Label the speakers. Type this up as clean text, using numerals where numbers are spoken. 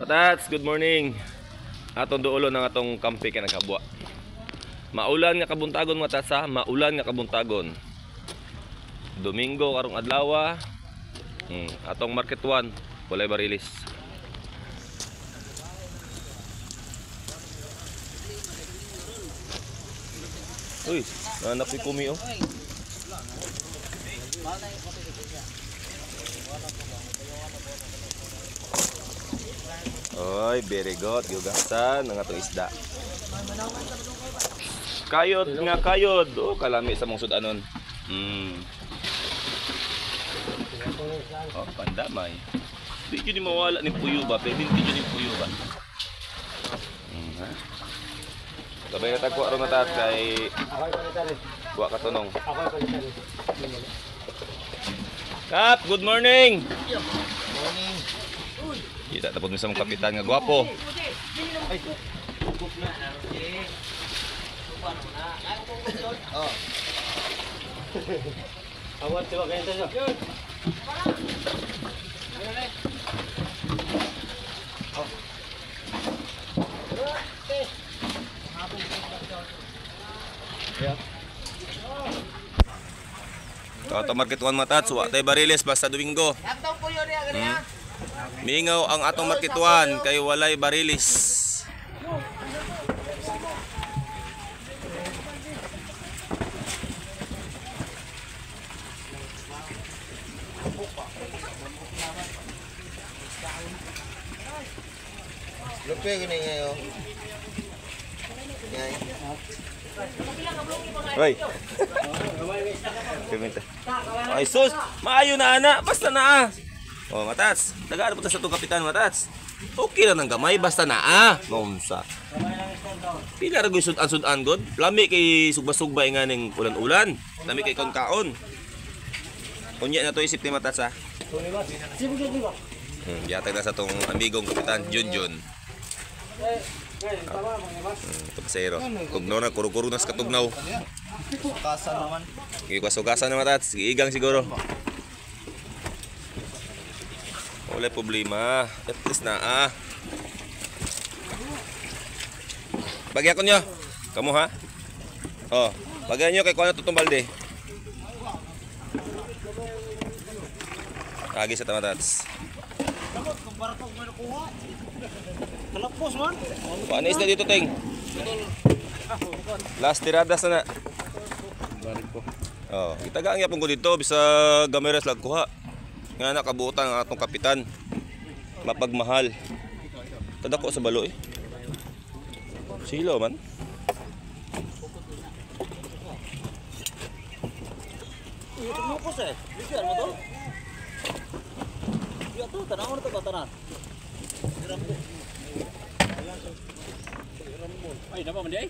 Speaker 1: Patats, good morning. Atong duolo ng atong kampi kay naghabwa. Maulan nga kabuntagon mga tats ha, maulan nga kabuntagon. Domingo karong adlaw. Atong market 1, walay barilis. Uy, nanak ni Kumi oh. Oy, very good. Giugasan ang atong isda. Kayod nga kayod. Oh, kalami sa mong sudanon. Oh, pandamay. Di jud ni mawala ni puyo ba? Pero hindi jud ni puyo ba? Ha? Sabay na tagwa ron na taas kay wa katunong. Kap, good morning.
Speaker 2: Morning.
Speaker 1: Kita tapos mi sa mong kapitan nga gwapo.
Speaker 2: Oh.
Speaker 3: Awat tiwa kayo tayo.
Speaker 1: Ito market 1 matats, wa tay bariles basta Domingo. Mingaw ang atong market 1 kay walay bariles.
Speaker 2: Lupi gini ngayo. Ngay.
Speaker 1: Hoy. Ay sus, maayo na ana, basta na ah. Oh, matats. Tagaan po ta sa itong kapitan, matats. Okay lang ng gamay, basta na ah. Maunsa. Pila ra gyud sudan-sudan god. Lami kay sugba-sugba nga ning ulan-ulan. Lami kay kaon-kaon. Unya na to isip ni matats ah. Yatag na sa tong amigong kapitan Junjun. Ito pasero. Tugnaw na, kuro-kuro na sa katugnaw.
Speaker 2: Sukasan naman.
Speaker 1: Gikasugasan na matats, giigang siguro. Wala problema. At least na ah. Bagyan ko nyo. Kamu ha? Oh, bagyan nyo kay kuha na tutong balde. Kagi sa tamatats.
Speaker 3: Kalapos man.
Speaker 1: Paano isda dito, Ting? Last tiradas na na. Oh, itagaan gyapon ko dito bisa gameras lag kuha. Nga nakabutan ang atong kapitan. Mapagmahal. Tadako sa balo eh. Silo man.
Speaker 3: Lukos eh. Bigyan mo to. Ya to, tanaw na to tanan. Ay, napa man di ay.